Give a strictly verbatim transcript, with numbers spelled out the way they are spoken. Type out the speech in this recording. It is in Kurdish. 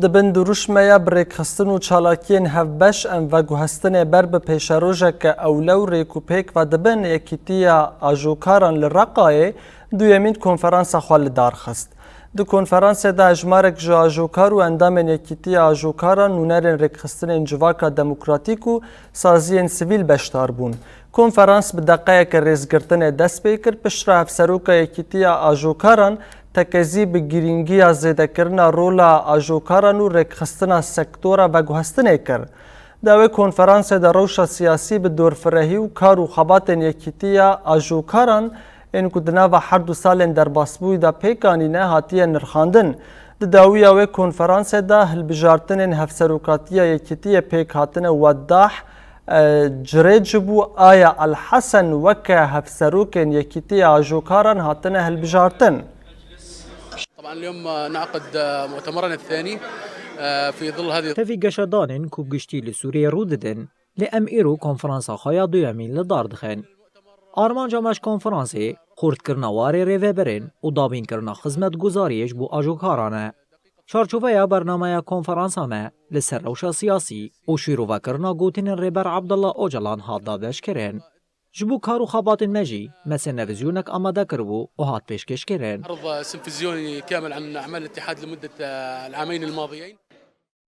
Di bin dirûşmeya bi rêkxistin û çalakiyên hevbeş em veguhestinê ber bi pêşerojeke ewle û rêk û pêk ve dibin Yekîtiya Ajokaran li Reqayê duyemîn konferansa xwe li dar xist. Di konferansê de hejmarek ji ajokar û endamên Yekîtiya Ajokaran, nûnerên rêkxistinên civaka demokratîk û saziyên sivîl beşdar bûn. Konferans bi deqeyeke rêzgirtinê dest pê kir, piştre hevseroka Yekîtiya Ajokaran tekezî bi girîngiya zêdekirina rola ajokaran û rêkxistina sektora veguhestinê kir. Di wê konferansê de rewşa siyasî bi dorfirehî û kar û xebatên Yekîtiya Ajokaran ên ku di nava her du salên derbasbûyî de pêk anîne hatiye nirxandin. Di dawiya wê konferansê de hilbijartinên hevserokatiya Yekîtiyê pêk hatine wedah, e, cirê cibû, Aya Elhesen weke hevserokên Yekîtiya Ajokaran hatine hilbijartin. طبعًا اليوم نعقد مؤتمرنا الثاني، آه، في ظل هذه Tevî geşedanên ku bi giştî li Sûriyê rû didin, lê em îro konferansa xwe ya duyemîn li dar dixin. Armanca me ji konferansê xurtkirina warê rêveberên û dabînkirina xizmetguzariyê ji bo ajokaran e. Çarçoveya bernameya konferansa me li ser rewşa siyasî û şîrovekirina gotinên Rêber Abdullah Ocalan hat dabeşkirin. Ji bo kar û xebatên me jî me sênevizyonek amade kiribû û hat pêşkêşkirin. عرض سمفزيوني كامل عن أعمال الاتحاد لمدة، آه، العامين الماضيين.